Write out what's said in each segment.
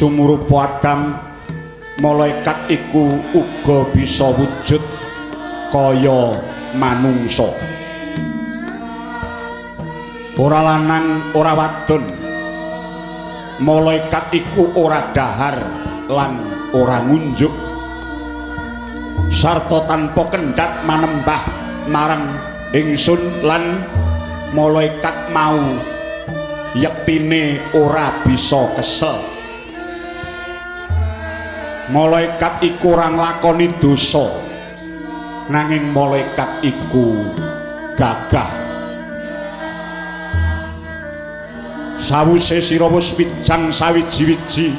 Sumurupa Adam, malaikat iku uga bisa wujud kaya manungsa. Ora lanang, ora wadon. Malaikat iku ora dahar lan ora ngunjuk. Sarta tanpa kendhat manembah marang ingsun lan malaikat mau yektine ora bisa kesel. Malaikat iku ora nglakoni dosa, nanging malaikat iku gagah. Sawuse sira wis wijang sawiji-wiji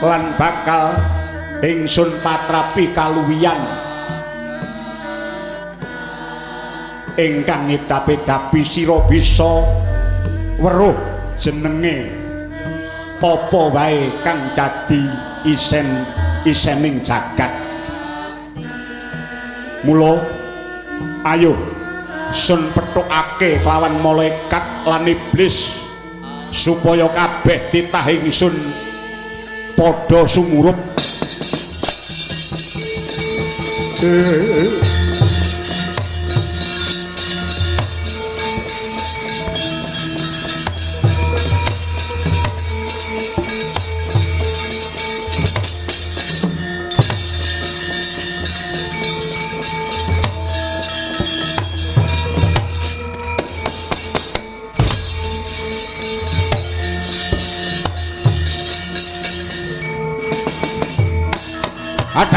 lan bakal ingsun patrapi kaluwihan ingkang ngedapi-dapi sira bisa weruh jenenge apa wae kang dadi isen isening jagat. Mula ayo sun pethukake kelawan malaikat lan iblis supaya kabeh titah ingsun padha sumurup.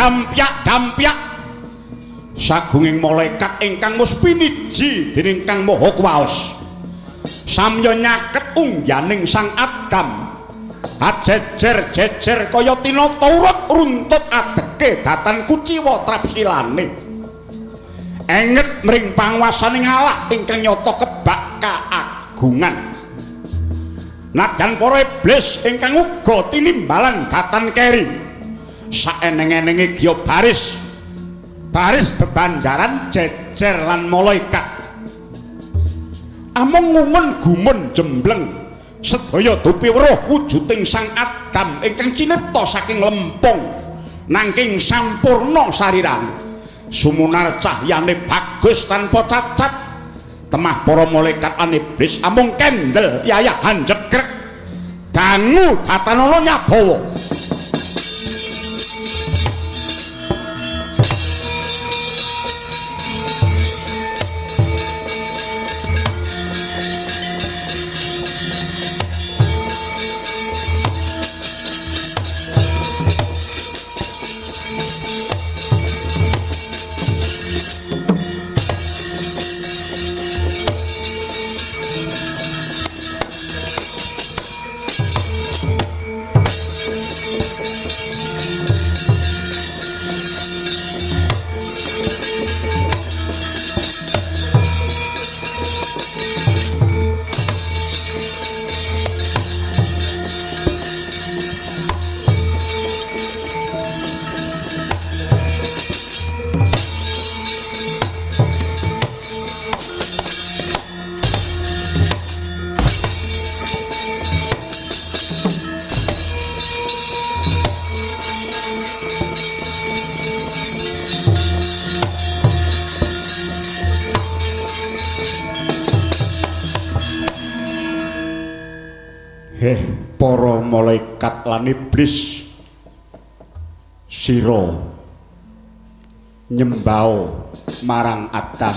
Dampiak dampiak sagunging malaikat ingkang wis piniji dening Kang Maha Kuwaos samya nyaket ungyaning Sang Adam ajejer-jejer kaya tinata urut runtut adeke datan kuciwa trapsilane enget mring panguwasaning Allah ingkang nyata kebak kaagungan. Nadyan para iblis ingkang uga tinimbalan datan keri saeneng-enenge giya baris baris bebanjaran jejer lan malaikat amung ngumun gumun jembleng sedaya dupi weruh wujuding Sang Adam ingkang cinipta saking lempung nanging sampurna sarirane sumunar cahyane bagus tanpa cacat. Temah para malaikat lan iblis amung kendel yayahan jegrek dangu datanana nyabawa. Heh, para malaikat lan iblis, sira nyembao marang Adam.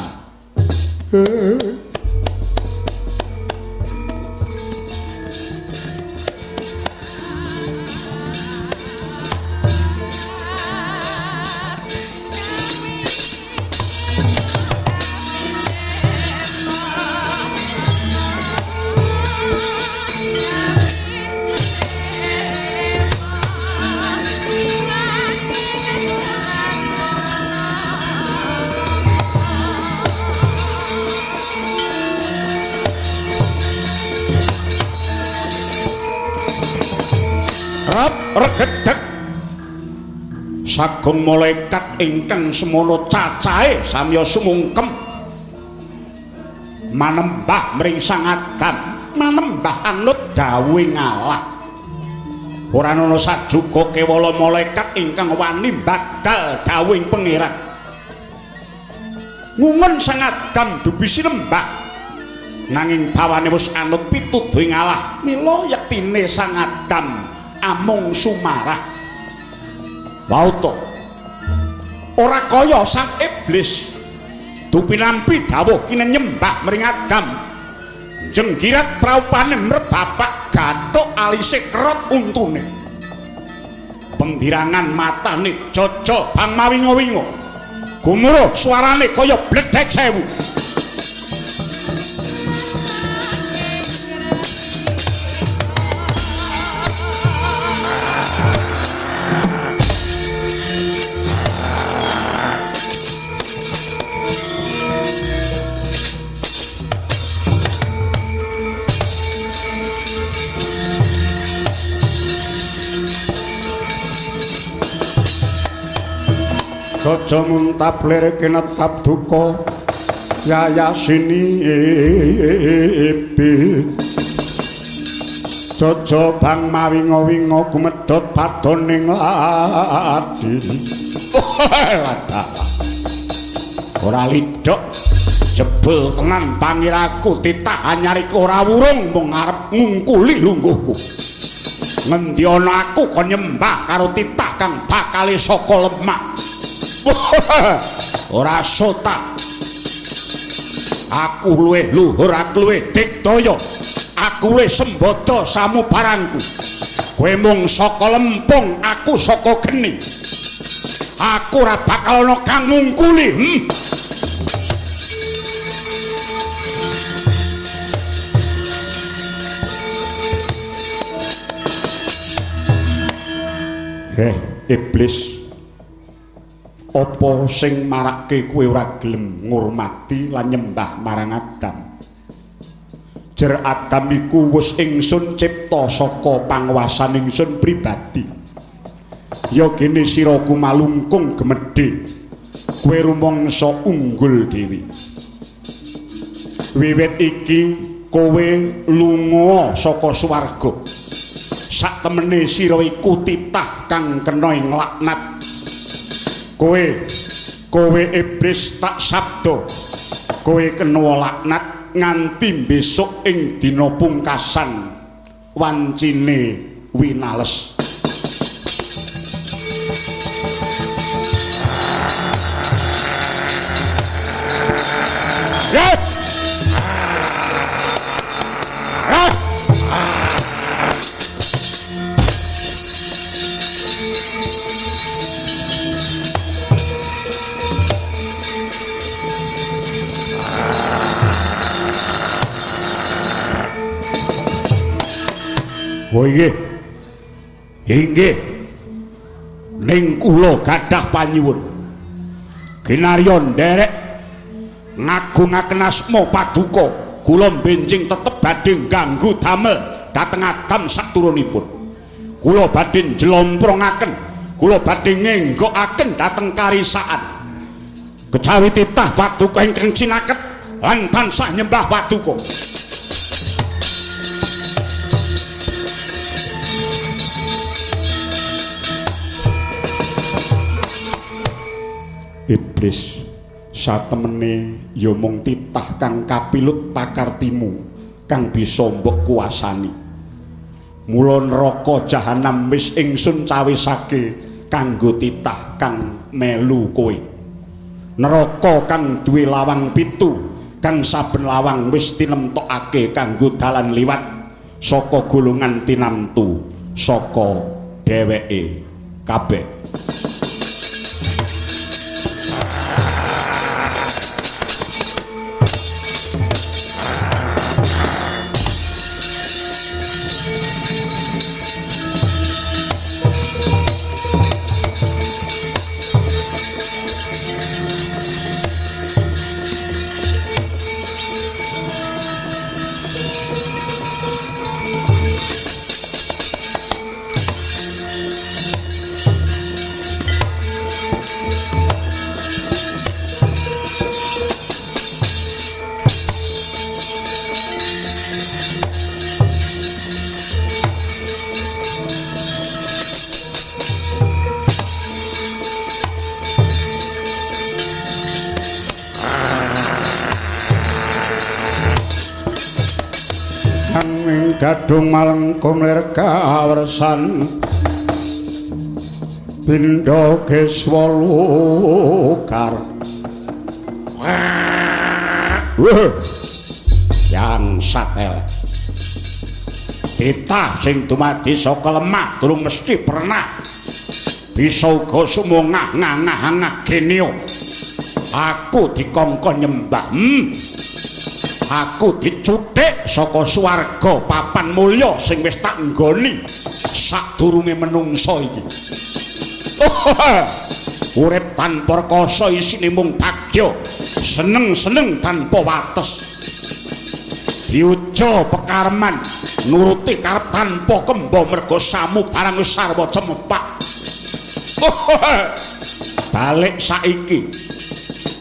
Regedeg sagung malaikat ingkang semono cacahe samya sumungkem manembah mring Sang Adam, manembah anut dawuhing Allah. Ora ana sajuga kewala malaikat ingkang wani badal dawuhing pangeran. Ngungun Sang Adam dupi sinembah. Nanging bawane wis anut pituduhing Allah, mila yektine Sang Adam amung sumarah. Wauta ora kaya Sang Iblis dupi nampi dawuh kinen nyembah mring Adam. Jenggirat praupane mrebapak gathuk alise kerot untune. Pengdirangan matane jojo bang mawinga-winga. Gumuruh suarane kaya bledhek sewu. Aja muntap lir kinetap duka yayasini ibi. Jojo bang mawinga-winga gumedhot padoning ladi. Lada. Ora lidhok jebul tenan pangiraku titah anyar iku ora wurung mung arep ngungkuli lungguhku. Ngendi ana aku kon nyembah karo titah kang bakale saka lemah. Ora sota. Aku luwih luhur, aku luwih digdaya, aku luwih sembada samubarangku. Kowe mung saka lempung, aku saka geni. Aku ora bakal ana kang ngungkuli. Heh, iblis. Apa sing marake kowe ora gelem ngurmati lan nyembah marang Adam? Jer Adam iku wis ingsun cipta saka panguwasan ingsun pribadi. Ya gene sira kumalungkung gemedhe, kowe rumangsa unggul dhewe. Wiwit iki kowe lunga saka swarga. Sak temene sira iku titah kang kena ing laknat. Kowe iblis tak sabda, kowe kena laknat nganti besok ing dina pungkasan wancine winales. Oh inggih. Inggih. Ning kula gadah panyuwun. Kinarya nderek ngagungaken asma paduka, kula benjing tetep badhe ganggu damel dhateng Adam saturunipun. Kula badhe njlomprongaken, kula badhe ngenggokaken dhateng karisaan. Kejawi titah paduka ingkang cinaket lan tansah nyembah paduka. Iblis satemene ya mung titah kang kapilut pakartimu kang bisa mbok kuasani. Mula neraka jahanam wis ingsun cawisake kanggo titah kang melu kowe. Neraka kang duwe lawang 7, kang saben lawang wis tinemtokake kanggo dalan liwat saka golongan tinamtu saka dheweke kabeh. Anging gadhung malengkum lir kawersan pindha keswa lugar. Yang satel titah sing dumadi saka lemah durung mesti pernah bisa uga sumongah ngangah-ngah genio. Aku dikongkon nyembah, aku dicuthik saka swarga papan mulya sing wis tak nggoni sadurunge menungsa iki. Urip tanpa rekoso isine mung bagya, seneng-seneng tanpa wates. Diuja pekarman nuruti karep tanpa kemba merga samu barang wis sarwa cemepak. Balik saiki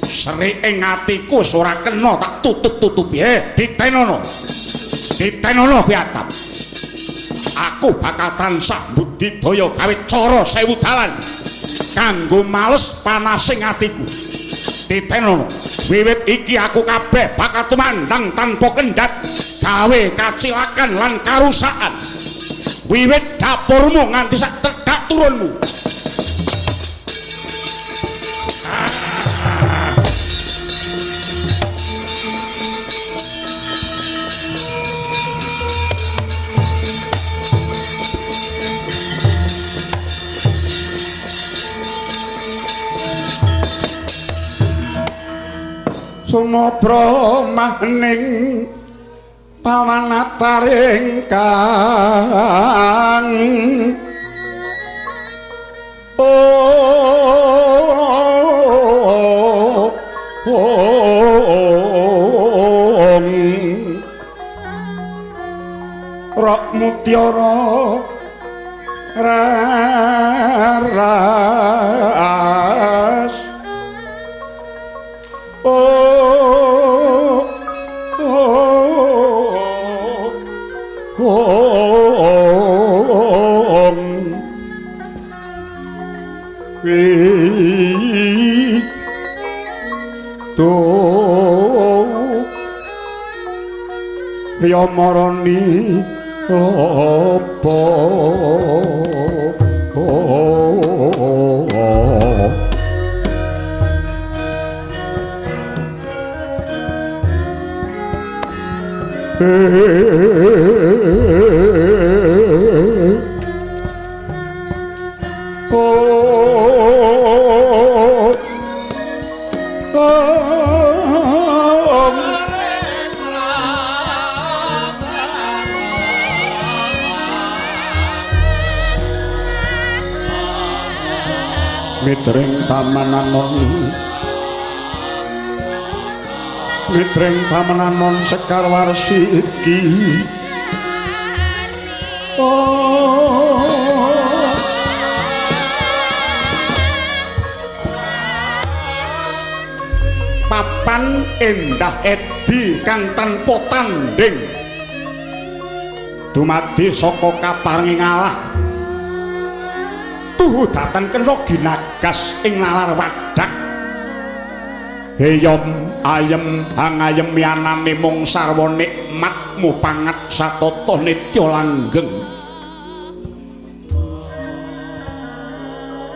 seri ing atiku wis ora kena tak tutup-tutupi. Ditenono. Ditenono piatap. Aku bakal tansah budidaya gawe cara sewu dalan kanggo males panasing atiku. Titenono, wiwit iki aku kabeh bakal tumandang tanpa kendhat gawe kacilakan lan karusakan. Wiwit dapurmu nganti sak tedhak turunmu. Sumabra mahning pawanataring kang rok mutiara raras Riyamarani lopo Mitring taman anon, mitring taman anon sekar warsiki. Papan endah edi kang tanpa tanding dumadi saka kaparengi ngalah tuhu datan kena ginagas ing nalar wadak. Heyom ayem hangayem yanane mung sarwa nikmat mupangat satata nitya langgeng.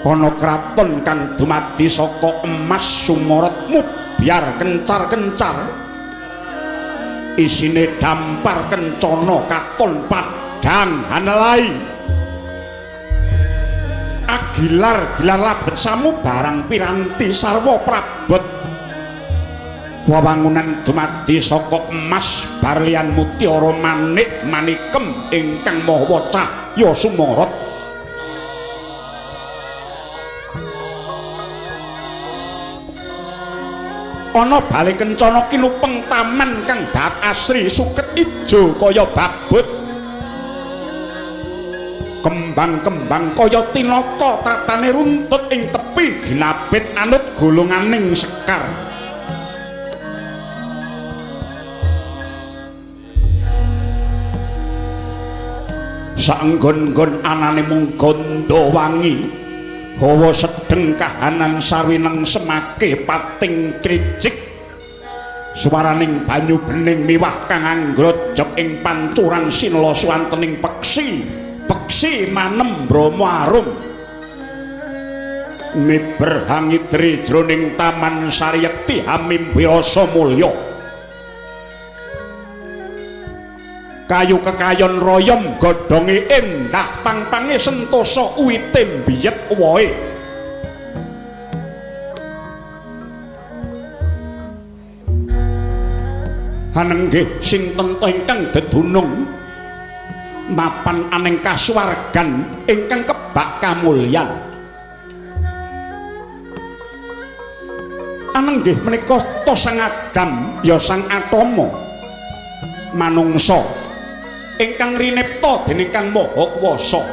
Ana kraton kang dumadi saka emas sumorot mubyar kencar-kencar, isine dampar kencana katon padhang hanelai. Agilar-gilar labet samu barang piranti sarwa prabot. Wewangunan dumadi saka emas barlian mutiara manik manikem ingkang maha cahya sumorot. Ana bale kencana kinupeng taman kang dat asri suket ijo kaya babut, kembang-kembang kaya tinata tatane runtut ing tepi ginabit anut golonganing sekar. Saenggon-nggon anane mung gandha wangi, hawa sedeng kahanan sarwineng semake pating krijik. Swaraning banyu bening miwah kang anggrojok ing pancuran sinela swantening peksi peksi manem Brama arum miber hangidri jroning taman sariyekti hamimbi rasa mulya. Kayu kekayon royom godhonge endah pang-pange sentosa uwite mbiyet wohe. Hanenggih sinten ta ingkang dedunung mapan aneng kasuwargan ingkang kebak kamulyan. Anenggih menika ta Sang Adam ya Sang Atama manungsa ingkang rinipta dening Kang Maha Kuwasa.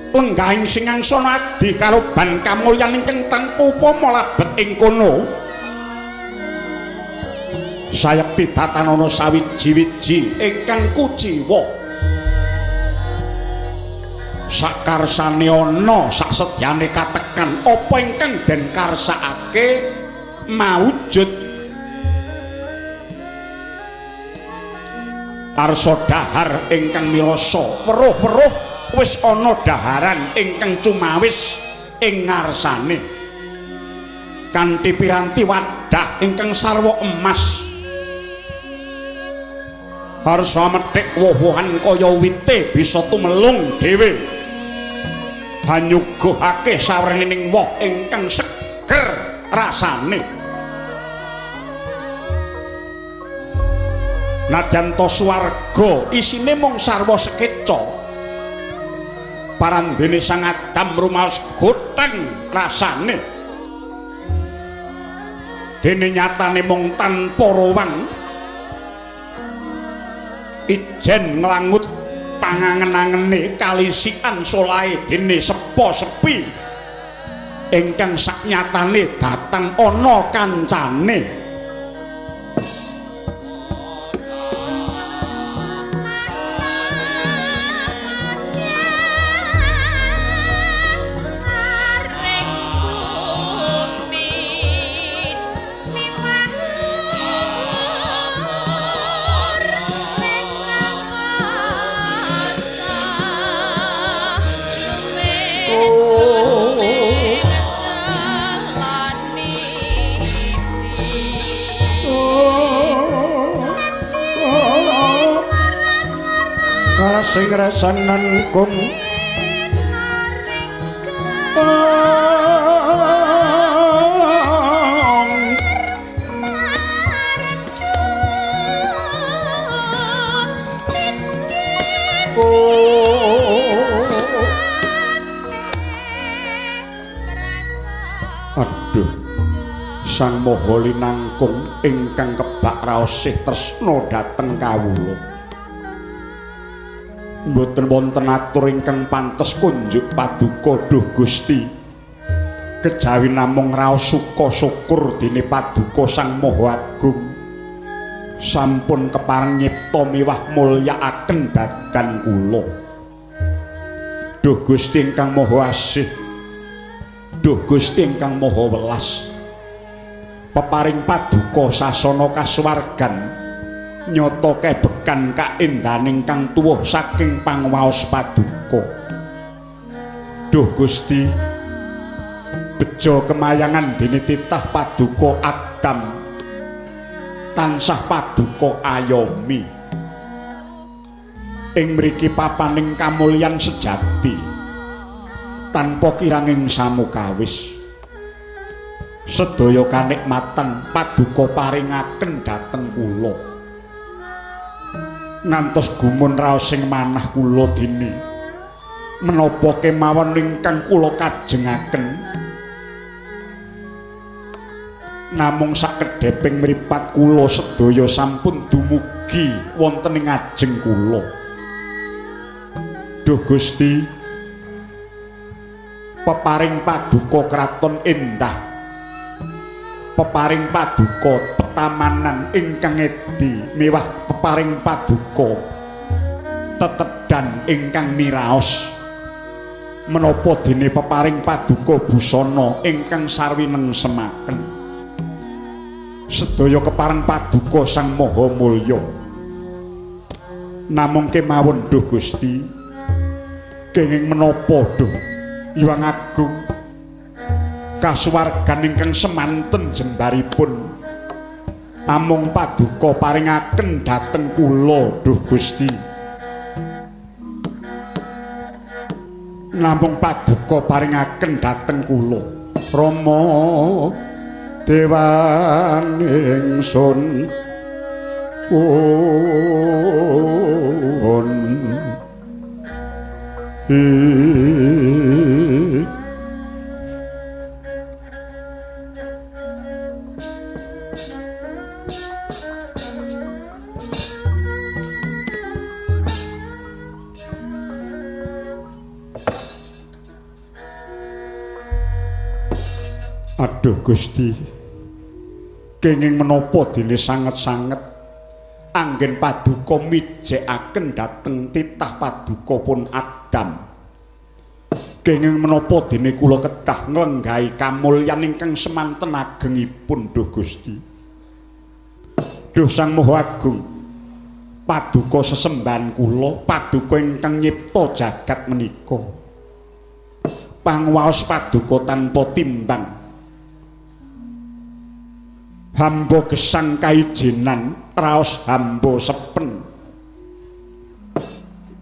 Lenggahing singangsana adi karoban kamulyan ingkang tanpa upama labet ing kono. Sayekti tatanana sawiji-wiji ingkang kuciwa. Sakarsane ana saksetyane katekan apa ingkang den karsakake maujud. Arsa dahar ingkang mirasa weruh-weruh wis ana daharan ingkang cumawis ing ngarsane kanthi piranti wadah ingkang sarwa emas. Arsa methik woh-wohan kaya wite bisa tumelung dhewe hanyuguhake sawerning woh ingkang seger rasane. Nadyan ta swarga isine mung sarwa sekeca, parandene Sang Adam rumaos gotheng rasane. Dene nyatane mung tanpa rowang ijen nglangut pangangen-angene kalisian solahe dene sepo sepi ingkang saknyatane datang ana kancane. Sing rasanan kung aduh Sang Maha Linangkung ingkang kebak raosih tresna dhateng kawula. Mboten wonten atur ingkang pantes kunjuk paduka duh Gusti. Kejawi namung raos suka syukur dene paduka Sang Maha Agung sampun kepareng nyipta miwah mulyakaken badan kula. Duh Gusti ingkang Maha Asih, duh Gusti ingkang Maha Welas, peparing paduka sasana kasuwargan nyata kebekan kaendaning kang tuwuh saking pangwaos paduka. Duh Gusti, bejo kemayangan dene titah paduka Adam tansah paduka ayomi. Ing mriki papaning kamulyan sejati tanpa kiranging samukawis. Sedaya kanikmatan paduka paringaken dhateng kula. Ngantos gumun raos sing manah kula dene menapa kemawon ingkang kula kajengaken namung sakedheping mripat kula sedaya sampun dumugi wonten ing ajeng kula. Duh Gusti, peparing paduka kraton endah, peparing paduka petamanan ingkang edi miwah peparing paduka tetedan ingkang miraos. Menapa dene peparing paduka busana ingkang sarwineng semaken. Sedaya kepareng paduka Sang Maha Mulya. Namung kemawon duh Gusti, kenging menapa duh Hyang Agung kasuwargan ingkang semanten jembaripun amung paduka paringaken dhateng kula duh Gusti. Namung paduka paringaken dhateng kula Rama dewan ingsun pun. Aduh Gusti, kenging menapa dene sanget-sanget anggen paduka mijekaken dhateng titah paduka pun Adam. Kenging menapa dene kula kedah nglenggahi kamulyan ingkang semanten agengipun duh Gusti. Duh Sang Maha Agung, paduka sesembahan kula, paduka ingkang nyipta jagat menika. Pangwaos paduka tanpa timbang. Hamba gesang kaijinan raos hamba sepen.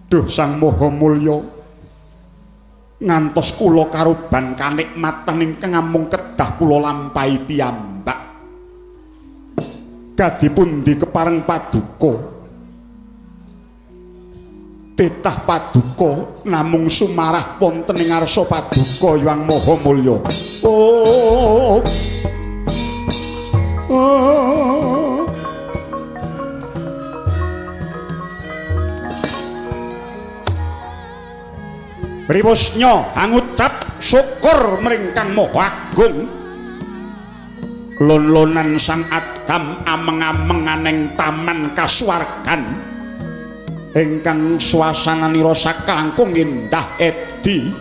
Duh Sang Maha Mulya, ngantos kula karuban kanikmatan ingkang amung kedah kula lampahi piyambak. Kadhi pundi kepareng paduka? Titah paduka namung sumarah wonten ing ngarsa paduka Hyang Maha Mulya. Oh. Oh. Riwusnya angucap syukur mring Kang Maha Agung. Lon-lonan Sang Adam ameng-ameng aneng taman kasuwargan ingkang suasananira saklangkung endah edi.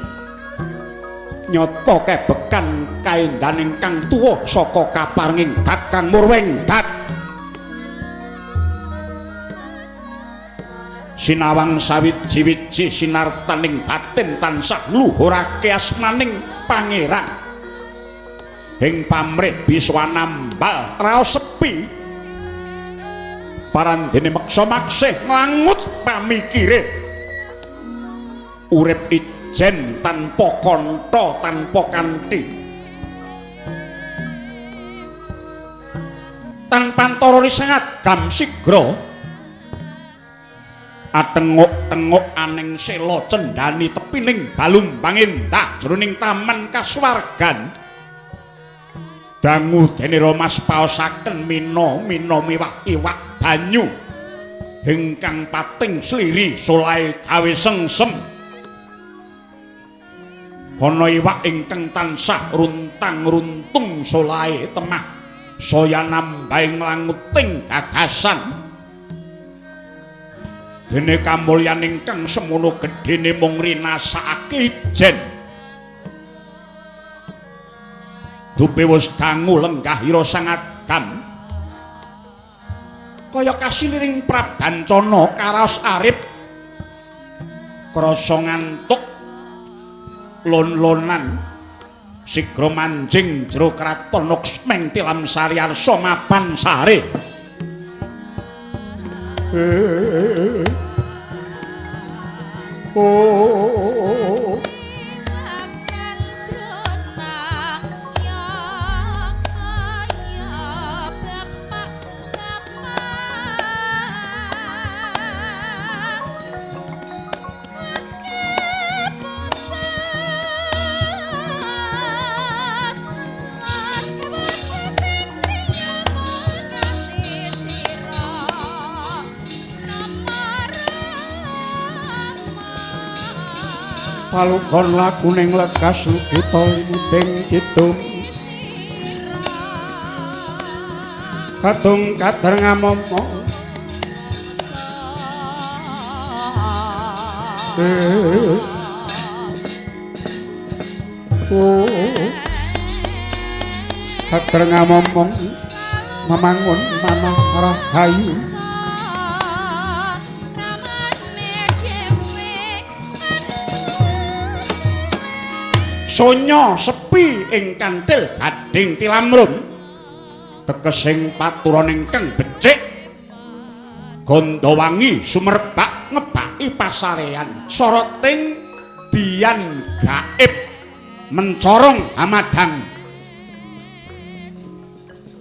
Nyata kebekan kaendahan ingkang tuwa saka kaparenging dat kang murwing dat. Sinawang sawiji-wiji sinartaning batin tansah ngluhurake asmaning pangeran. Ing pamrih bisa nambal raos sepi. Parandene meksa maksih nglangut pamikire. Urip ijen tanpa kantha tanpa kanthi. Tanpa antara Sang Adam sigra atenguk-tenguk aning sela cendhani tepining balumbang endah jroning taman kasuwargan. Dangu dene Mas paosaken mina-mina miwah iwak banyu ingkang pating sliri solahe gawe sengsem. Ana iwak ingkang tansah runtang-runtung solahe temah saya nambahi nglanguting gagasan. Dene kamulyan ingkang semono gedhene mung rinasakake ijen. Dupe wis dangu lenggahira Sang Adam. Kaya kasiliring prabancana karaos arip krasa ngantuk lon-lonan sigra manjing jero kraton Nuksmeng Tilamsari arsa mapan sare. Oh. Palukon lakuning lekas lukita limuting kidung kadung kader ngamomo. Katreng momong mamangun manah rahayu. Sonya sepi ing kantil gading tilamrum. Tekesing paturon ingkang becik. Gandawangi sumerbak ngebaki pasarean. Soroting dian gaib mencorong hamadang.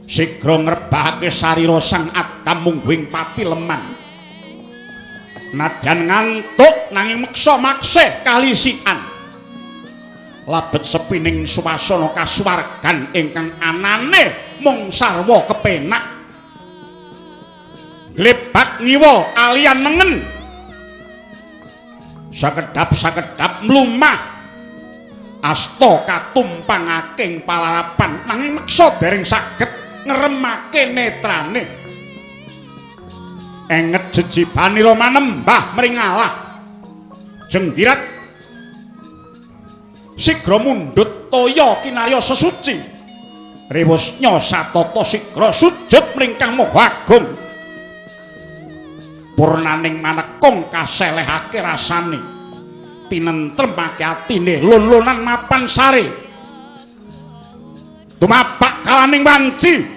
Sigra ngrebahake sarira Sang Adam mungguing pati leman. Nadyan ngantuk nanging meksa maksih kalisian. Labet sepining swasana kasuwargan ingkang anane mung sarwa kepenak. Glebak ngiwa alian nengen. Sakedhap-sakedhap mlumah. Asta katumpangaking palarapan nanging meksa dereng saged ngremake netrane. Enget jejibanira manembah mringalah. Jenggirat sigra mundhut toya kinarya sesuci. Rewosnya satata sigra sujud mring Kang Maha Agung. Purnaning manekung kaselehake rasane. Tinentremake atine lon-lonan mapan sare. Tumapak kalaning wanci.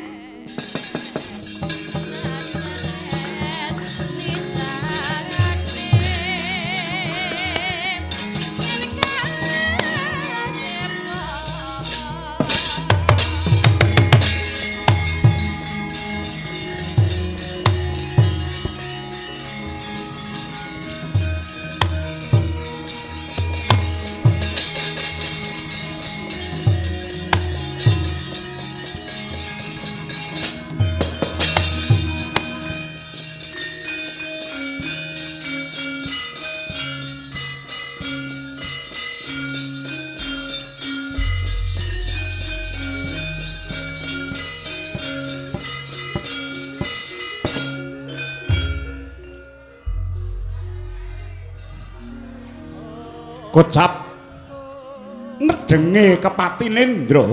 Kocap nedenge kepati Nendra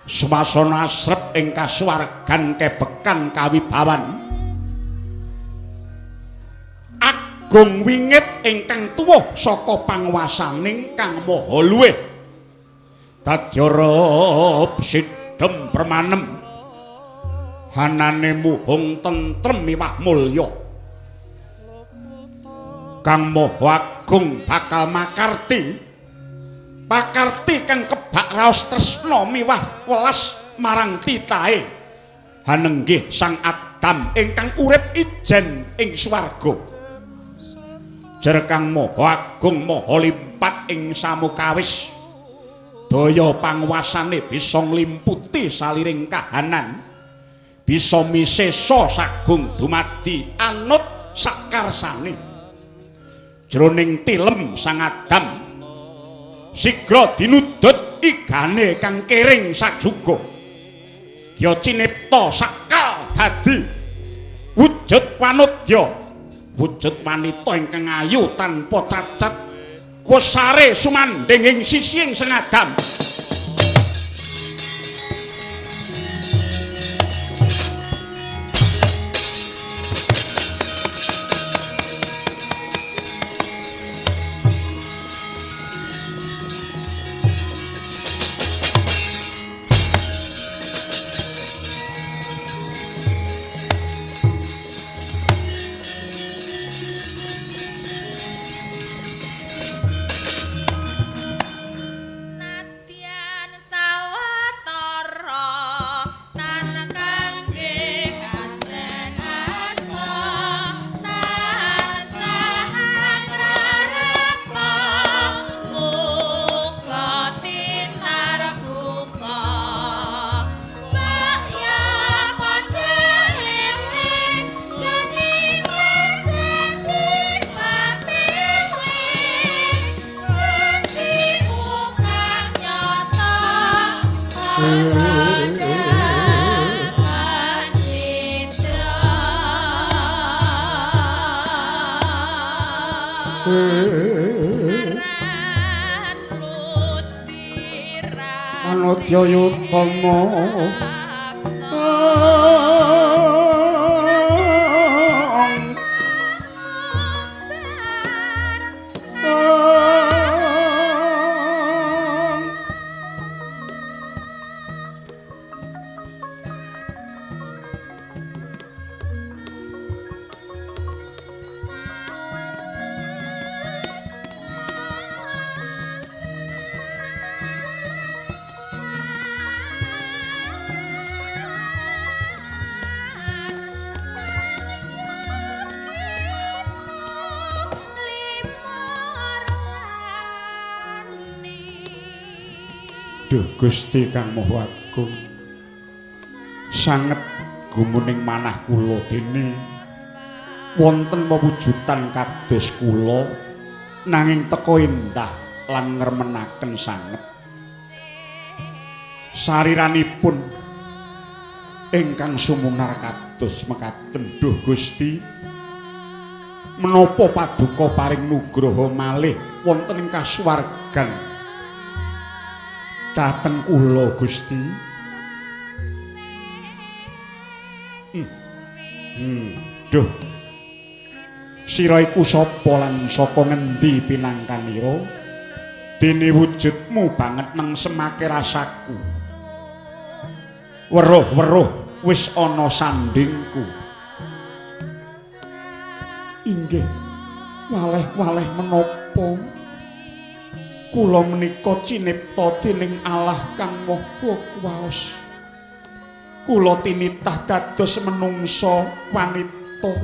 swasana asrep ing kasuwargan kebekan kawibawan agung wingit ingkang tuwuh saka panguwasaning Kang Maha Luwih dadya rep sidhem permanem hanane muhung tentrem miwah mulya. Kang Maha Agung bakal makarti pakarti kang kebak raos tresna miwah welas marang titahe hanenggih Sang Adam ingkang urip ijen ing swarga. Jer Kang Maha Agung maha limpat ing samukawis daya panguwasane bisa nglimputi saliring kahanan bisa misesa sagung dumadi anut sakarsane. Jroning tilem Sang Adam sigra dinudut igane kang kering sajuga ya cinipta sakal dadi wujud wanudya wujud wanita ingkang ayu tanpa cacat wesare sumandhing ing sisihing Sang Adam. Aran lut Anodya yutama. Duh Gusti Kang Maha Agung, sanget gumuning manah kula dene wonten mewujudan kados kula nanging teka endah lan ngremenaken sanget. Sariranipun ingkang sumunar kados mekaten. Duh Gusti, menapa paduka paring nugraha malih wonten ing kasuwargan dhateng kula Gusti? Duh, sira iku sapa lan saka ngendi pinangkanira? Dene wujudmu banget nengsemake rasaku. Weruh-weruh wis ana sandingku. Inggih, waleh-waleh menapa kula menika cinipta dening Allah Kang Maha Kuwaos. Kula tinitah dados menungsa wanita.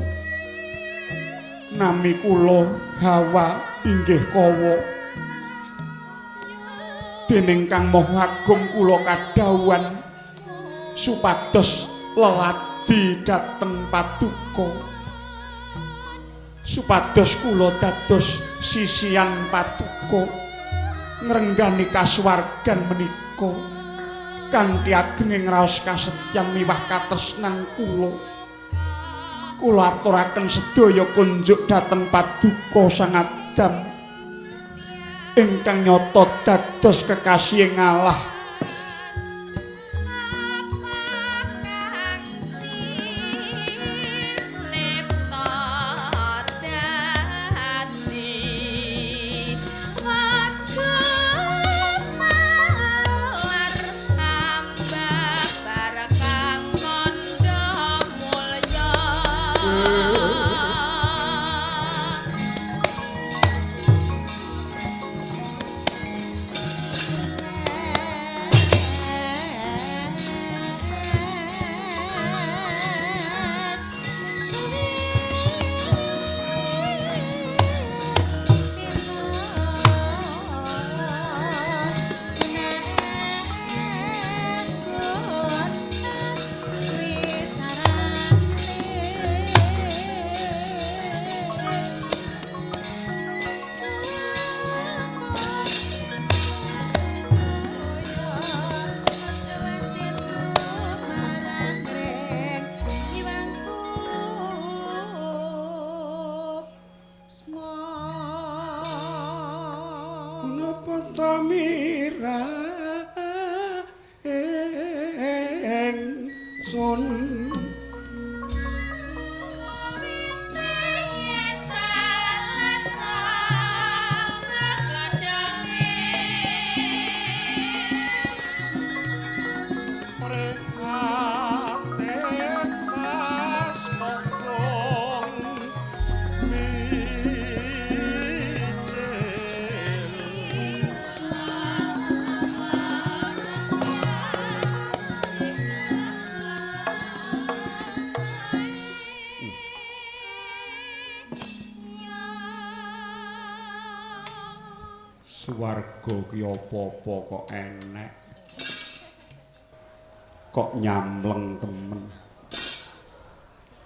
Nami kula Hawa inggih Kawa. Dening Kang Maha Agung kula kadhawuhan supados leladi dhateng paduka. Supados kula dados sisian paduka ngrenggani kasuwargan menika kanthi agenging raos kasetyan miwah katresnan kula. Kula aturaken sedaya kunjuk dhateng paduka Sang Adam ingkang nyata dados kekasihing Allah. Swarga ki apa-apa kok enek, kok nyamleng temen.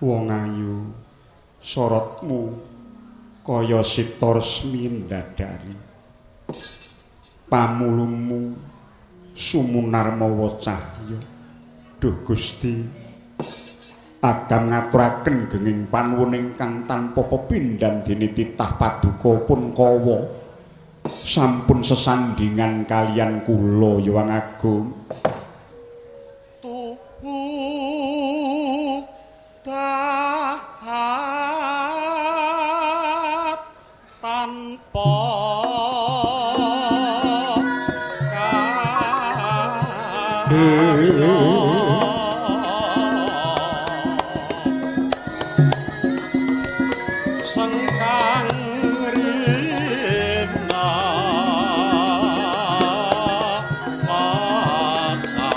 Wong ayu sorotmu kaya sita resmi ndadari, pamulumu sumunar mawa cahya. Duh Gusti, Adam ngaturaken genging panuwun ingkang tanpa pepindhan dene titah paduka pun Kawa. Sampun sesandingan kalian kula Hyang Agung. Tuhu dahat tanpa sengkang rina maka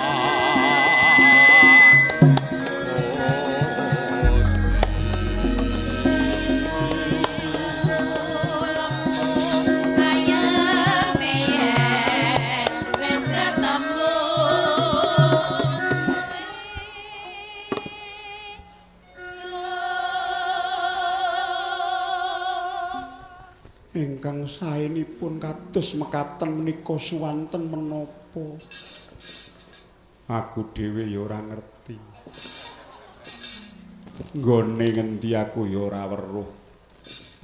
Wis ketemu. Ingkang saenipun kados mekaten menika suwanten menapa? Aku dhewe ya ora ngerti. Nggone ngendi aku ya ora weruh.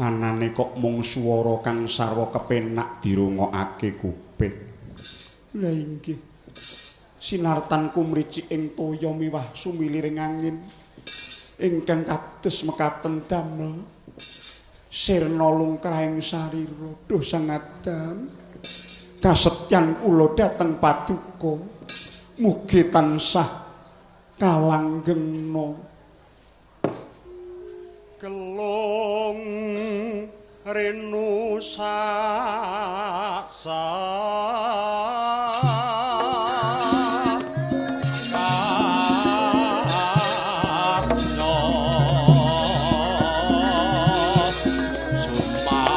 Anane kok mung swara kang sarwa kepenak dirungokake kuping. Lah inggih. Sinartan kumricik ing toya miwah sumiliring angin ingkang kados mekaten damel sirna lungkrahing sarira. Duh Sang Adam, kasetyan kula dhateng paduka mugi tansah kalanggengna. Gelung renu saksa karno sumawarga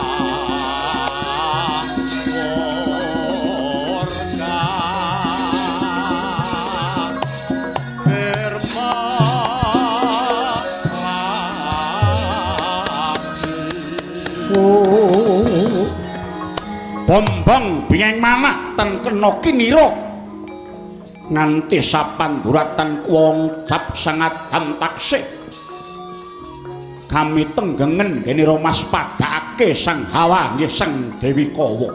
Irma. Bombong bingeng manah ten kena kinira nganti sapanduratan kuwong cap Sang Adam taksih kami tenggengen genira mas padhakake Sang Hawa nggih Sang Dewi Kawa.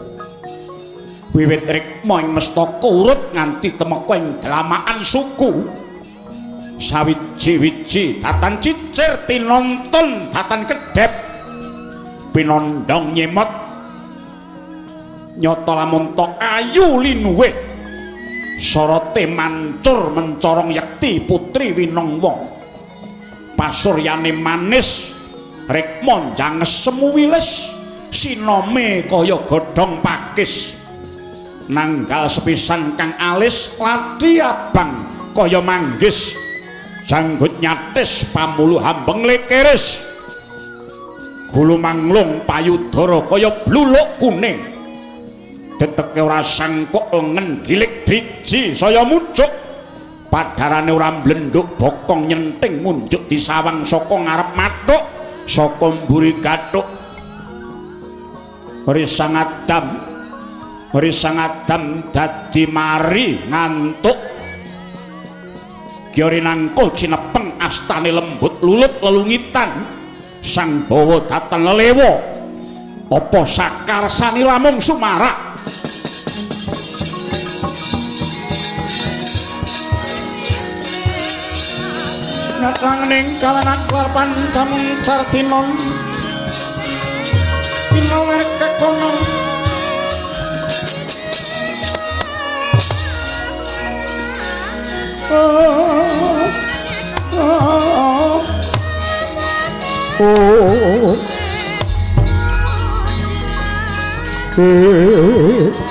Wiwit rikma ing mestaka urut nganti temeka ing dlamaan suku sawiji-wiji datan cicir tinonton datan kedhep pinondong nyemot nyata lamun tok ayu linuwih sorote mancur mencorong yekti putri winongwong pasuryane manis rikma njanges semu wilis sinome kaya godhong pakis nanggal sepisan kang alis ladi abang kaya manggis janggut nyatis pamulu hambeng lekeris gulu manglung payudara kaya bluluk kuning deteke ora sangkuk lengen gilik driji saya mucuk padarane ora mblenduk bokong nyenting munjuk disawang saka ngarep mathuk saka mburi gathuk. Risang Adam, Risang Adam dadi mari ngantuk gyori nangkul cinepeng astane lembut lulut lelungitan sang bawa datan lelewa apa sakarsani lamung sumarak. Ngatangning kalanak larpan damung sartinon pinawer kekonon oh oh oh oh.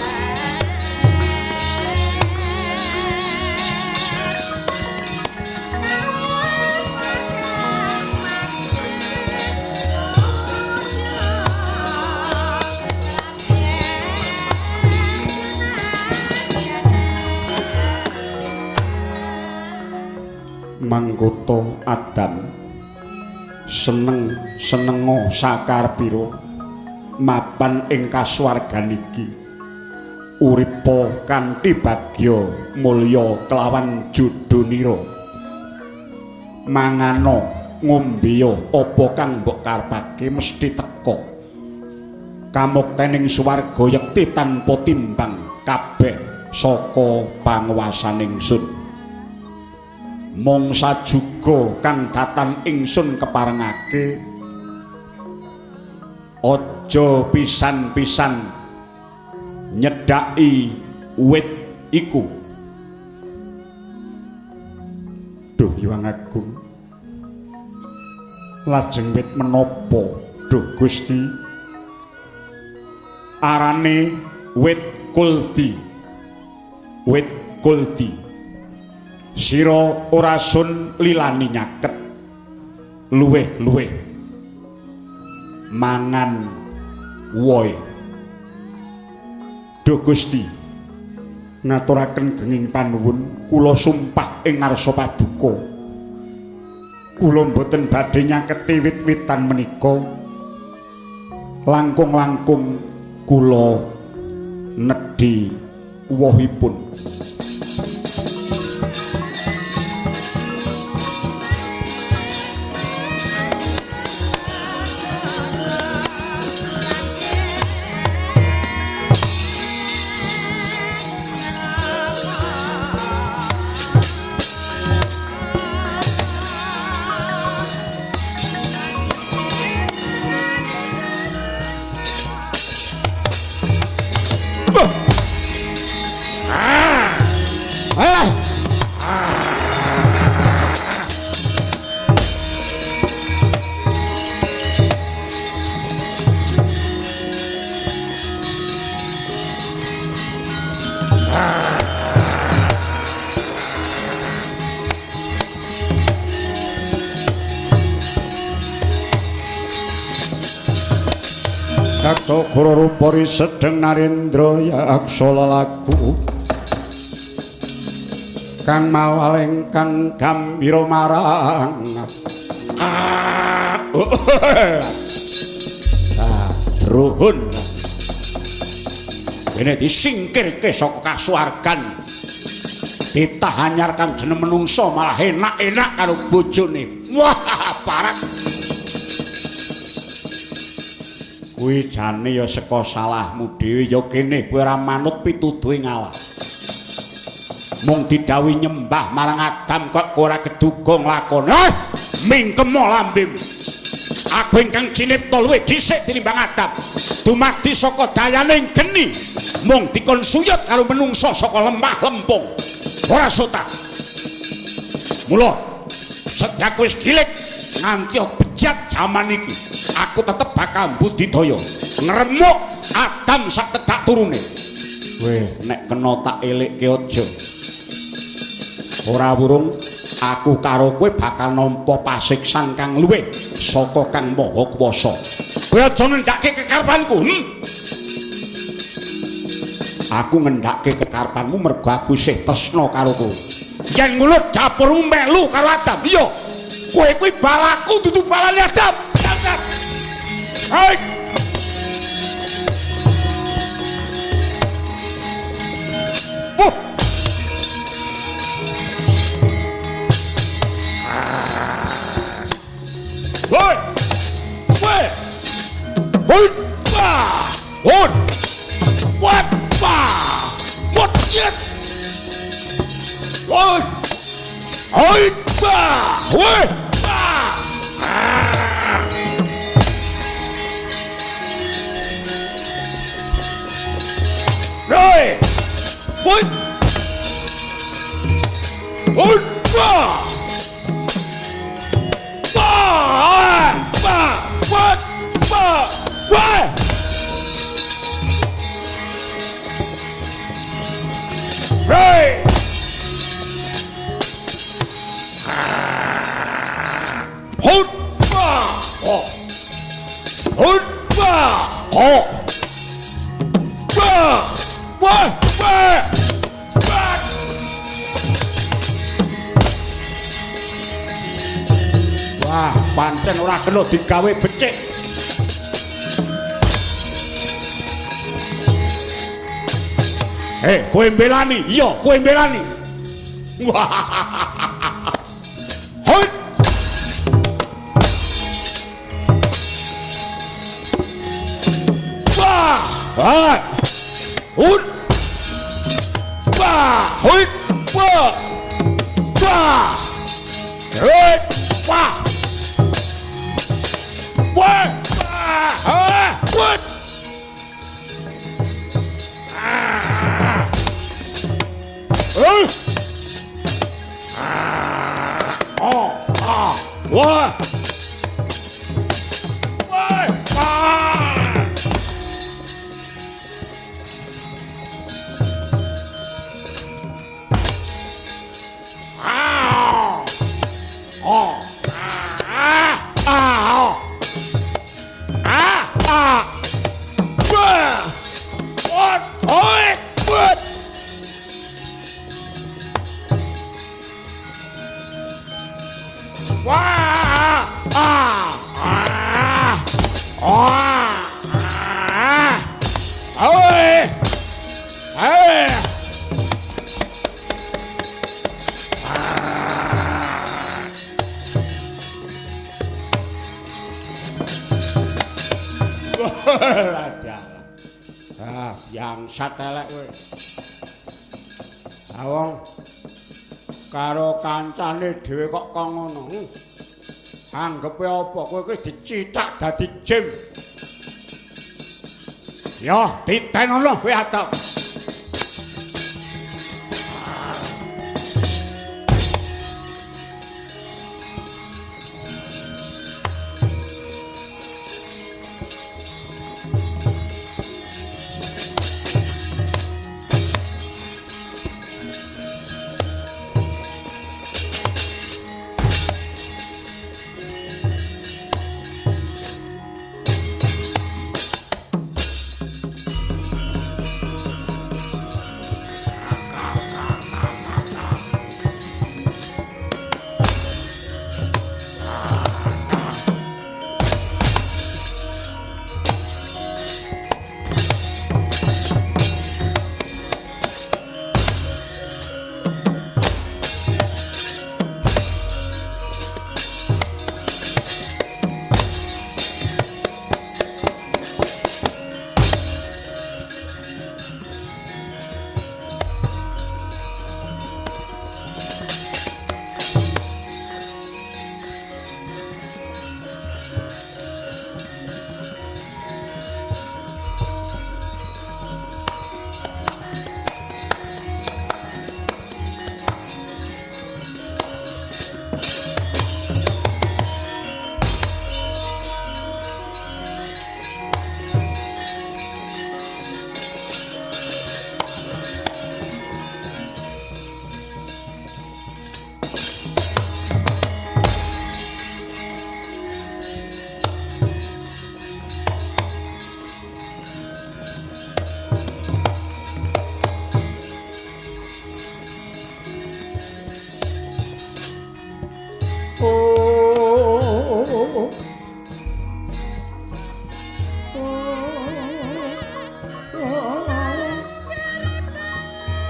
Manggota Adam seneng senengo sakarepira mapan ing kasuwargan iki uripa kanthi bagya mulya kelawan jodhonira mangano ngombeya apa kang mbok karepake mesti teka. Kamuktening swarga yekti tanpa timbang kabeh saka panguwasaning ingsun. Mung sajuga kang datan ingsun keparengake aja pisan-pisan nyedhaki wit iku. Duh Hyang Agung, lajeng wit menapa duh Gusti? Arane wit kuldi. Wit kuldi. Sira ora sun lilani nyaket luweh-luweh mangan wohe. Duh Gusti, ngaturaken genging panuwun, kula sumpah ing ngarsa paduka kula mboten badhe nyaketi wit-witan menika, langkung-langkung kula nedhi wohipun. Kaksa rupa risedeng narendra yaksa lelaku kang mawal ingkang gambira marang. Ah, druhun kene disingkirke saka kasuwargan, ditah anyar kang jeneng menungsa malah enak-enak karo bojone. Wah, parek. Kuwi jane ya saka salahmu dhewe ya kene kowe ora manut pituduhe ngalah. Mung didhawuhi nyembah marang Adam kok ora keduga nglakoni. Mingkemo lambemu. Aku ingkang cinipta luwih dhisik tinimbang Adam. Dumadi saka dayaning geni. Mung dikon suyut karo menungsa saka lemah lempung. Ora sota. Mula sedyaku wis gilik nganti bejat jaman iki, aku tetep bakal budidaya ngremuk Adam sak tedak turune. Weh, nek kena tak elekke aja. Ora wurung aku karo kowe bakal nampa pasiksan kang luwih saka Kang Maha Kuwasa. Kowe aja ngendhake kekarepanku. Aku ngendhake kekarepanmu mergo aku isih tresna karo kowe. Yen ngono dapurmu melu karo Adam. Iya. Kowe kuwi balaku dudu balane Adam. Hai. Oh. Woi. Woi. Woi. Woi. Woi. Woi. Woi. Woi. Woi. Woi. Woi. Woi. Ba. Ba. Ba. Ba. Ba. Woi. Woi. Hut. Ba. Hut. Ba. Ho. Ba. Wah, wah, wah. Wah, pancen ora kena digawe becik. Kowe mbelani? Iya, kowe mbelani. Wah. Hut. Wah. Ah! Hut! Wah! Hut! Wah! Wah! Hut! Wah! Wah! Ah! Hut! Ah! Ah! Oh! Ah! Wah! Wah! Ah! Ah! Oh! Ah! Ah! Ah! Ah! Wah! What? What? What? Wah! Ah! Ah! Ah! Ah! Oi! Hey! Lah. Ah, bangsat elek kowe. Ah wong karo kancane dhewe kok kok ngono. Anggepe apa kowe iki dicithak dadi jim. Ya, titenono kowe atap.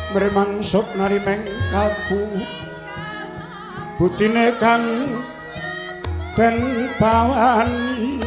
Mremangsuk narimeng kalbu butine kang den bawani.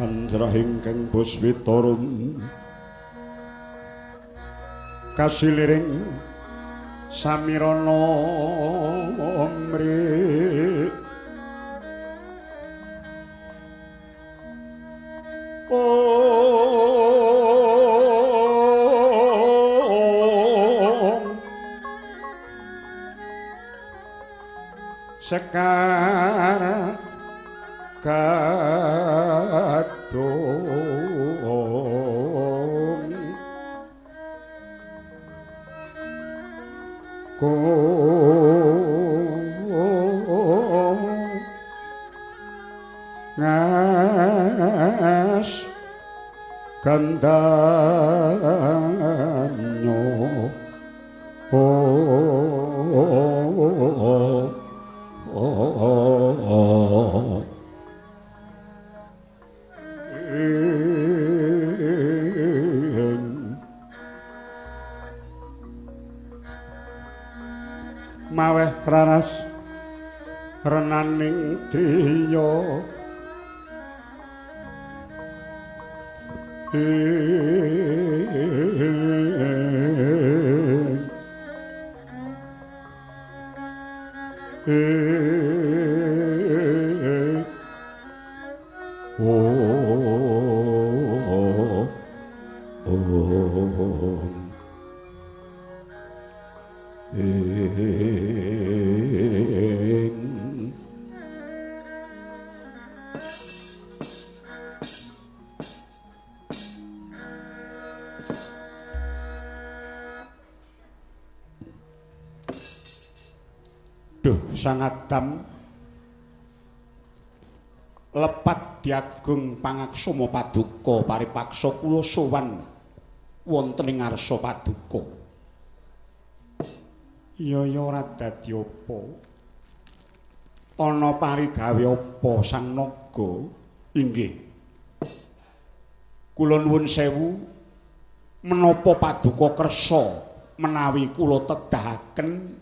Anjrah ingkang puswitarum kasiliring samirana mri ong sekar kadung ko ngas gandanyo oh. Maweh raras renaning driya Duh Sang Adam lepat diagung pangaksama paduka paripaksa kula sowan wonten ing ngarsa paduka. Iya ya ora dadi apa. Ana parigawe apa Sang Naga? Inggih. Kula nuwun sewu menapa paduka kersa menawi kula tedahaken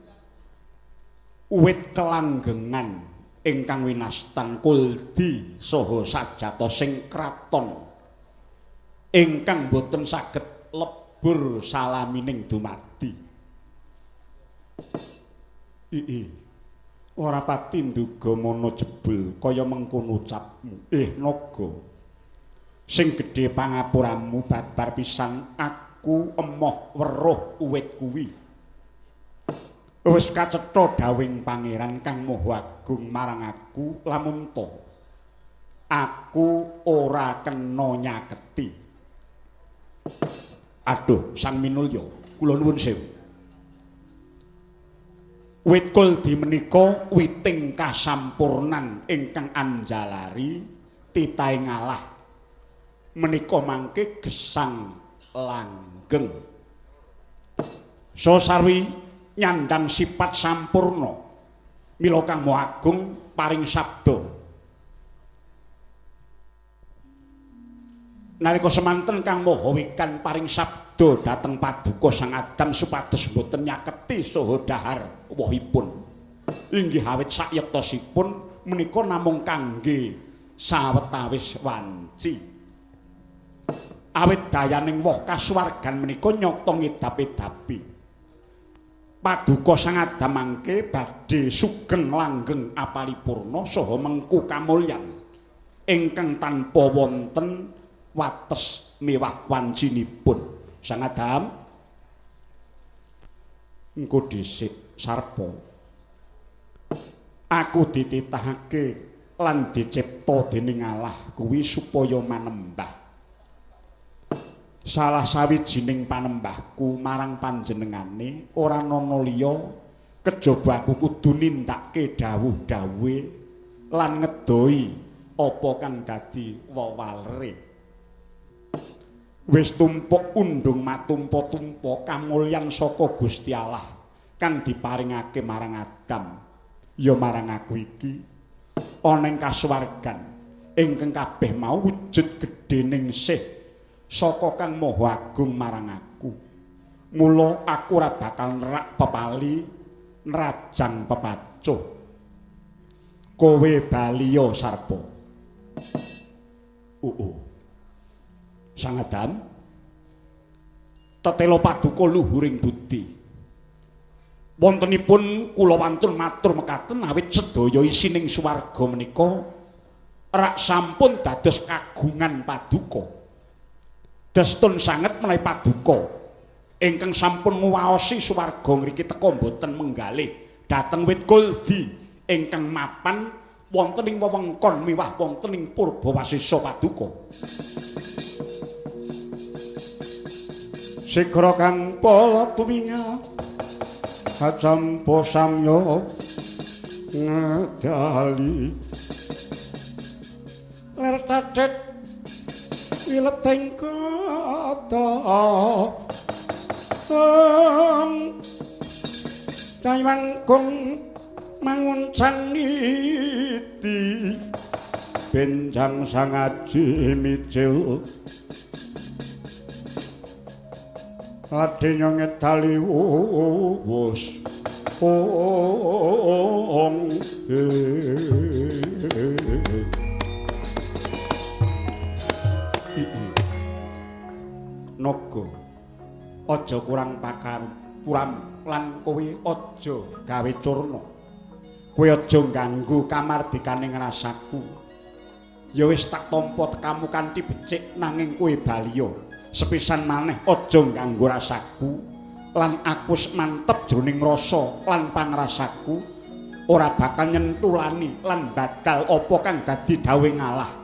uwit kelanggengan ingkang winastan kuldi saha sajatosing kraton ingkang boten saged lebur salamining dumadi. Ii ora pati nduga mana jebul kaya mengkono ucapmu. Naga, sing gedhe pangapuramu babar pisan aku emoh weruh uwit kuwi. Wis kacetha dawing pangeran kang Maha Agung marang aku lamun ta aku ora kena nyaketi. Aduh Sang Minulya, kula nuwun sewu. Wit kuldi menika witing kasampurnan ingkang anjalari titahe ngalah menika mangke gesang langgeng. So sarwi nyandang sifat sampurna mila Kang Maha Agung paring sabda. Nalika semanten Kang Maha Wikan paring sabda dhateng paduka Sang Adam supados boten nyaketi saha dahar wohipun. Inggih awit sayektosipun menika namung kangge sawetawis wanci. Awit dayaning woh kasuwargan menika nyata ngedap-edapi. Paduka Sang Adam mangke badhe sugeng langgeng apalipurna saha mengku kamulyan ingkang tanpa wonten wates miwah wancinipun. Sang Adam engko dhisik sarpa aku dititahake lan dicipta dening Allah kuwi supaya manembah. Salah sawijining panembahku marang panjenengane ora ana liya kejaba aku kudu nindakake dawuh-dawuhe lan ngedoi apa kang dadi wewalere. Wis tumpuk undung matumpa-tumpa kamulyan saka Gusti Allah kang diparingake marang Adam ya marang aku iki ana ing kasuwargan ingkang kabeh mau wujud gedhening sih saka Kang Maha Agung marang aku. Mula aku ora bakal nerak pepali nrajang pepacuh. Kowe baliya sarpa. Sang Adam tetela paduka luhuring budi. Wontenipun kula wantun matur mekaten awit sedaya isining swarga menika rak sampun dados kagungan paduka. Destun sanget menawi paduka ingkang sampun nguwaosi swarga ngriki teka mboten menggalih dhateng wit kuldi ingkang mapan wonten ing wewengkon miwah wonten ing Purbawasesa paduka. Sigra kang pala tuminga kacampa samya ngedali ler tatet wileteng kata teng dayang kung Manguncang niti benjang sangaji mijil ladenya ngedali wus ong. Naga aja kurang pakar kuram lan kowe aja gawe curna. Kowe aja ganggu kamardikaning rasaku. Ya wis tak tampa tekamu kanthi becik nanging kowe baliya. Sepisan maneh aja ganggu rasaku lan aku mantep jroning rasa lan pangrasaku ora bakal nyentulani lan badal apa kang dadi dawuh ngalah.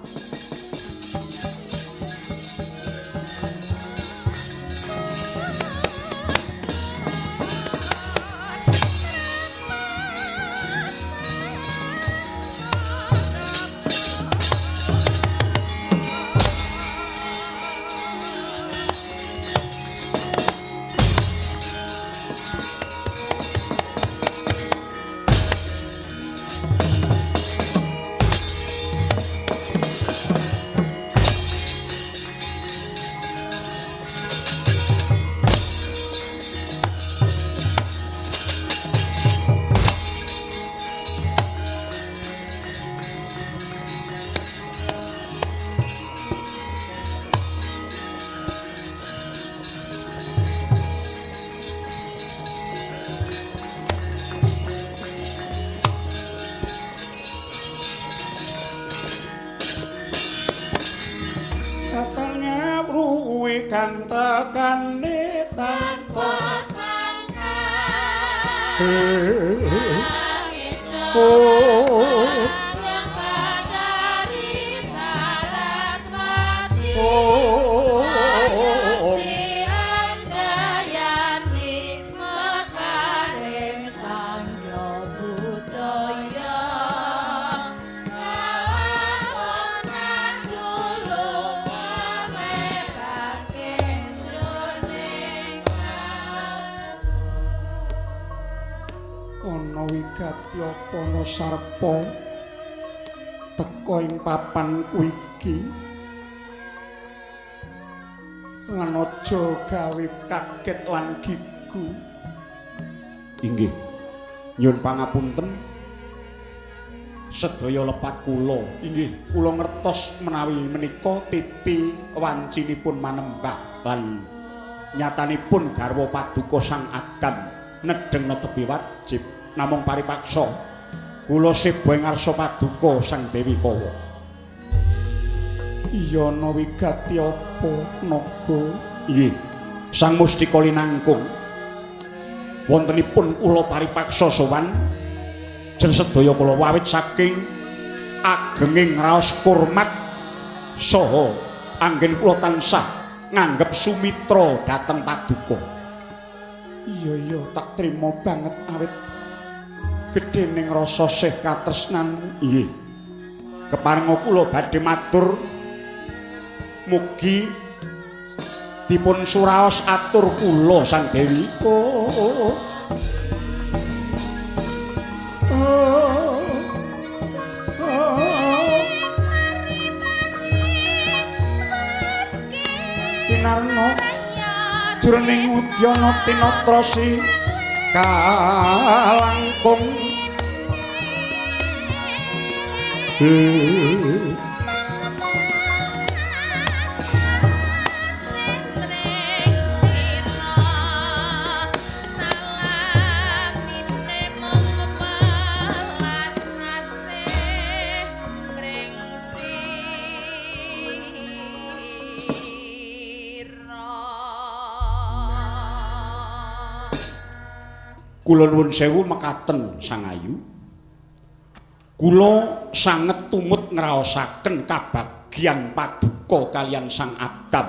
Kang tekane tanpa sangka yang badari Saraswati Sayakti Andayani mekaring Sangya Budaya kalakon dulu mebake jroning ana wigati apa ana sarpa teka ing papanku iki lan aja gawe kaget lan gigu. Inggih, nyuwun pangapunten sedaya lepat kula. Inggih, kula ngertos menawi menika titi wancinipun manembah lan nyatanipun garwa paduka Sang Adam nedheng netepi wajib namung paripaksa kula seba ing ngarsa paduka Sang Dewi Kawa. Iya ana wigati apa naga? Inggih, Sang Mustika linangkung wontenipun kula paripaksa sowan jen sedaya kula wawit saking agenging raos kurmat saha anggen kula tansah nganggep sumitra dhateng paduka. Iya iya tak trima banget awit gedhening rasa sih katresnan. Inggih. Keparenga kula badhe matur mugi dipun suraos atur kula Sang Dewi. Oh. Pinarno jroning udyana tinatrasi kalangkung. Kula nuwun sewu mekaten Sang Ayu. Kula sanget tumut ngraosaken kabagyan paduka kaliyan Sang Adam.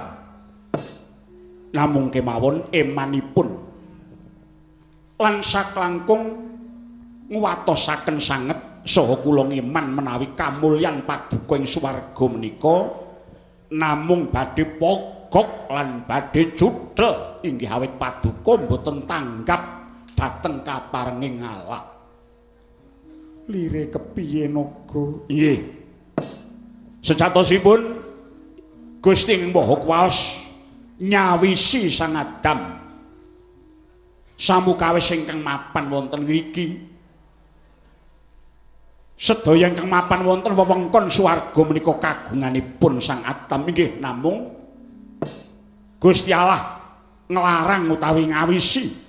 Namung kemawon emanipun lan saklangkung nguwatosaken sanget saha kula ngiman menawi kamulyan paduka ing swarga menika namung badhe pogok lan badhe judhel inggih awit paduka mboten tanggap dhateng kaparenging Allah. Lire kepiye naga? Nggih. Sejatosipun Gusti Ing Maha Kuwaos nyawisi Sang Adam samukawis ingkang mapan wonten ngriki. Sedaya ingkang mapan wonten wewengkon swarga menika kagunganipun Sang Adam inggih namung Gusti Allah nglarang utawi ngawisi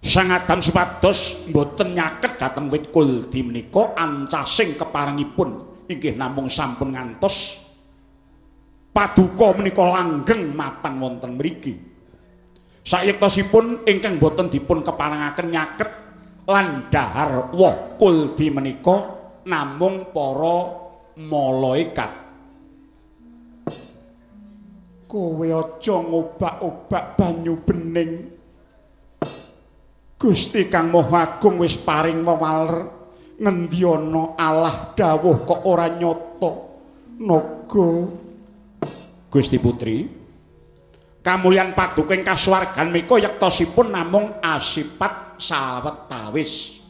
Sang Adam supados mboten nyaket dhateng wit kuldi menika ancasing keparengipun inggih namung sampun ngantos paduka menika langgeng mapan wonten mriki. Sayektosipun ingkang boten dipun keparengaken nyaket lan dahar woh kuldi menika namung para malaikat. Kowe aja ngobak-obak banyu bening. Gusti Kang Maha Agung wis paring wewaler ngendi ana Allah dawuh kok ora nyata. Naga Gusti Putri, kamulyan paduka ing kasuwargan menika yektosipun namung asipat sawetawis.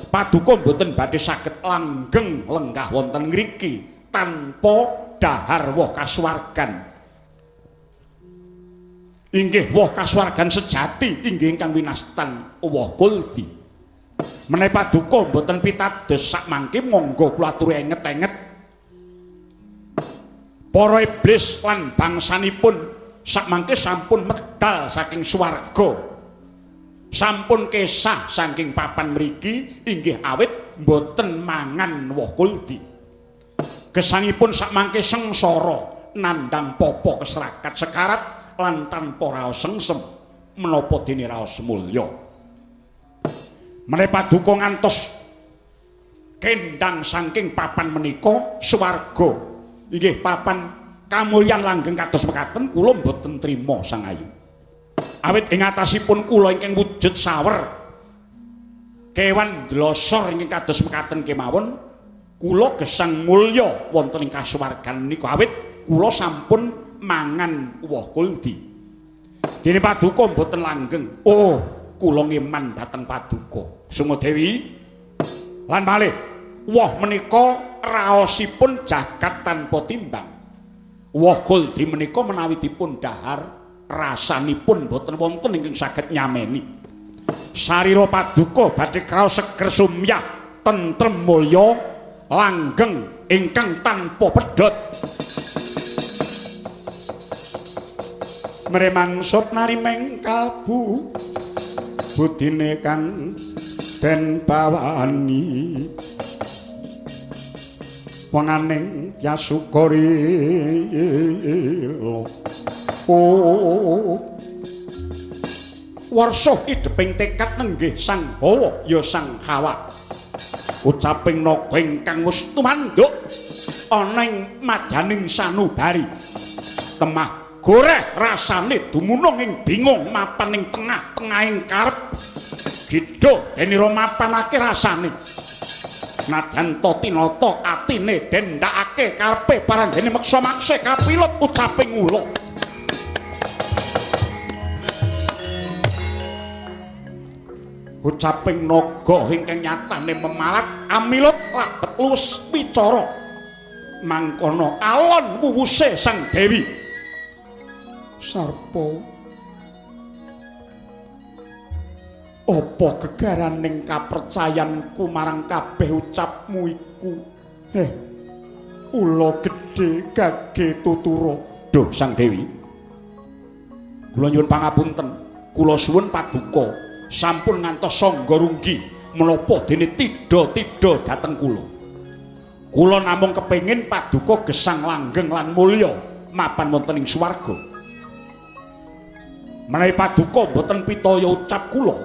Paduka mboten badhe saged langgeng lenggah wonten ngriki tanpa dahar woh kasuwargan. Inggih woh kasuwargan sejati inggih ingkang winastan woh kuldi. Menawi paduka mboten pitados sakmangke monggo kula aturi enget-enget. Para iblis lan bangsanipun sakmangke sampun medal saking swarga. Sampun kesah saking papan mriki inggih awit mboten mangan woh kuldi. Gesangipun sakmangke sengsara nandhang papa kesrakat sekarat lan tanpa raos sengsem menapa dene raos mulya. Menawi paduka ngantos kendang saking papan menika swarga inggih papan kamulyan langgeng kados mekaten kula mboten trima Sang Ayu. Awit ing atasipun kula ingkang wujud sawer kewan dlosor ingkang kados mekaten kemawon kula gesang mulya wonten ing kasuwargan menika awit kula sampun mangan woh kuldi. Dene paduka mboten langgeng. Oh, kula ngeman dhateng paduka Sungadewi. Lan malih woh menika raosipun jagat tanpa timbang. Woh kuldi menika menawi dipun dahar rasanipun boten wonten ingkang saged nyameni. Sarira paduka badhe kraos seger sumyah tentrem mulya langgeng ingkang tanpa pedhot. Mremangsup narimeng kalbu budine kang den bawani wenganing yasukarila. Oh, warsa idheping tekad nenggih Sang Hawa ya Sang Hawa. Ucaping naga ingkang wis tumanduk ana ing madyaning sanubari. Temah goreh rasane dumunung ing bingung mapan ing tengah-tengahing karep. Gidha denira mapanake rasane. Nadyan ta tinata atine den ndhakake karepe parandene meksa-maksa kapilut ucaping ula. Ucaping naga ingkang nyatane memalat amilut labet luwes wicara. Mangkono alon wuwuse Sang Dewi. Sarpa, apa gegaraning kapercayanku marang kabeh ucapmu iku? Ula gedhe gage tutura. Duh Sang Dewi, kula nyuwun pangapunten, kula suwun paduka sampun ngantos sangga runggi menapa dene tidha-tidha dhateng kula. Kula namung kepengin paduka gesang langgeng lan mulya mapan wonten ing swarga. Menawi paduka mboten pitaya ucap kula,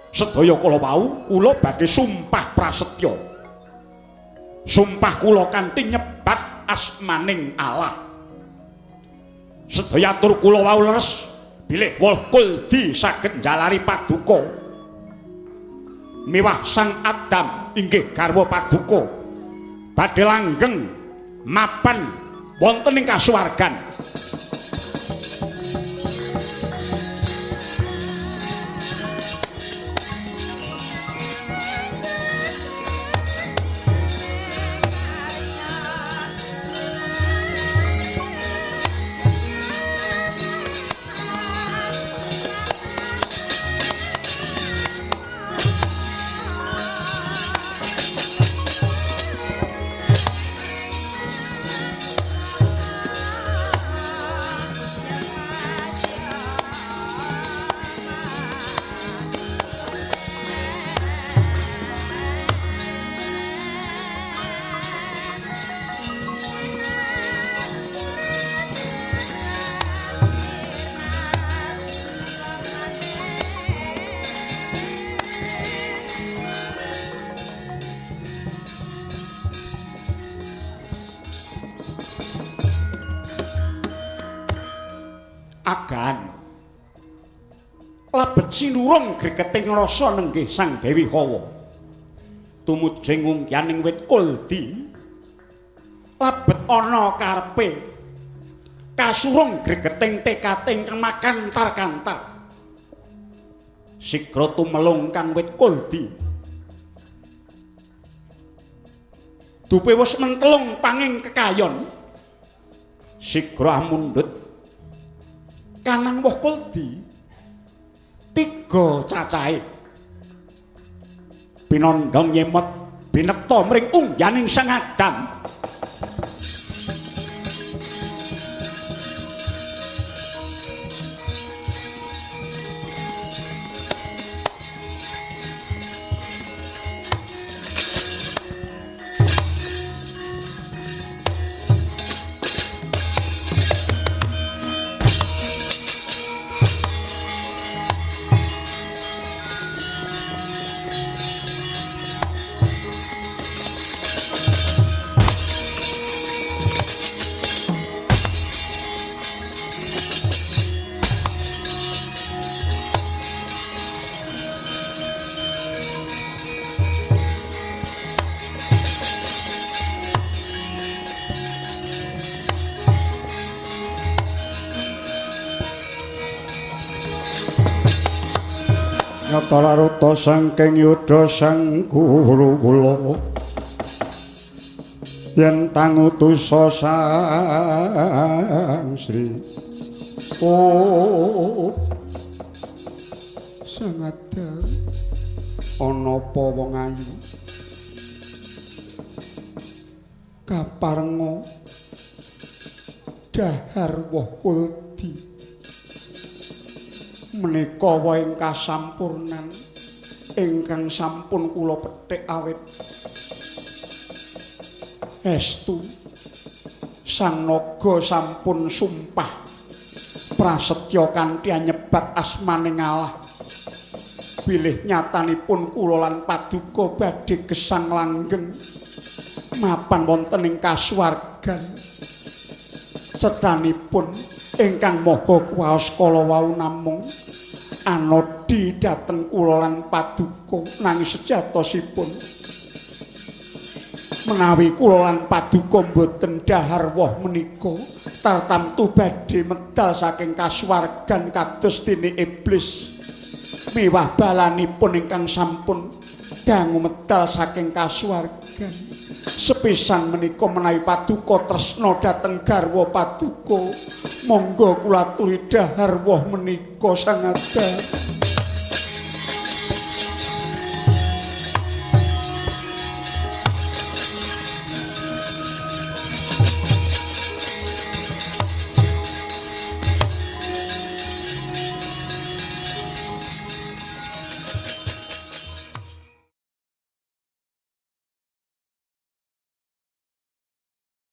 sedaya kala wau kula badhe sumpah prasetya. Sumpah kula kanthi nyebat asmaning Allah. Sedaya atur kula wau leres bilih woh kuldi saged njalari paduka. Miwah Sang Adam inggih garwa paduka badhe langgeng mapan wonten ing kasuwargan. Agan labet sinurung gregeting rasa nenggih Sang Dewi Hawa. Tumuju ing ungkyaning wit kuldi labet ana karepe kasurung gregeting tekate ingkang makantar-kantar. Sigra tumelung kang wit kuldi. Dupe wis mentelung panging kekayon. Sigra amundhut kanang woh kuldi tiga cacahe. Pinandhang nyemot binekta mring ungyaning Sang Adam. Nyata laruta saking yuda sang guru kula yen tangutusa Sang Sri Oh Sang Adam ana apa wong ayu kaparenga dahar woh kuldi menika wae ing kasampurnan ingkang sampun kula petik awit estu Sang Naga sampun sumpah prasetya kanthi nyebat asmaning Allah bilih nyatanipun kula lan paduka badhe gesang langgeng mapan wonten ing kasuwargan. Cethanipun ingkang maha kuwaos kala wau namung anodi dhateng kula lan paduka, nanging sejatosipun menawi kula lan paduka mboten dahar woh menika tartamtu badhe medal saking kasuwargan kados dene iblis miwah balanipun ingkang sampun dangu medal saking kasuwargan. Sepisan menika menawi paduka tresna dhateng garwa paduka, monggo kula aturi dahar woh menika Sang Adam.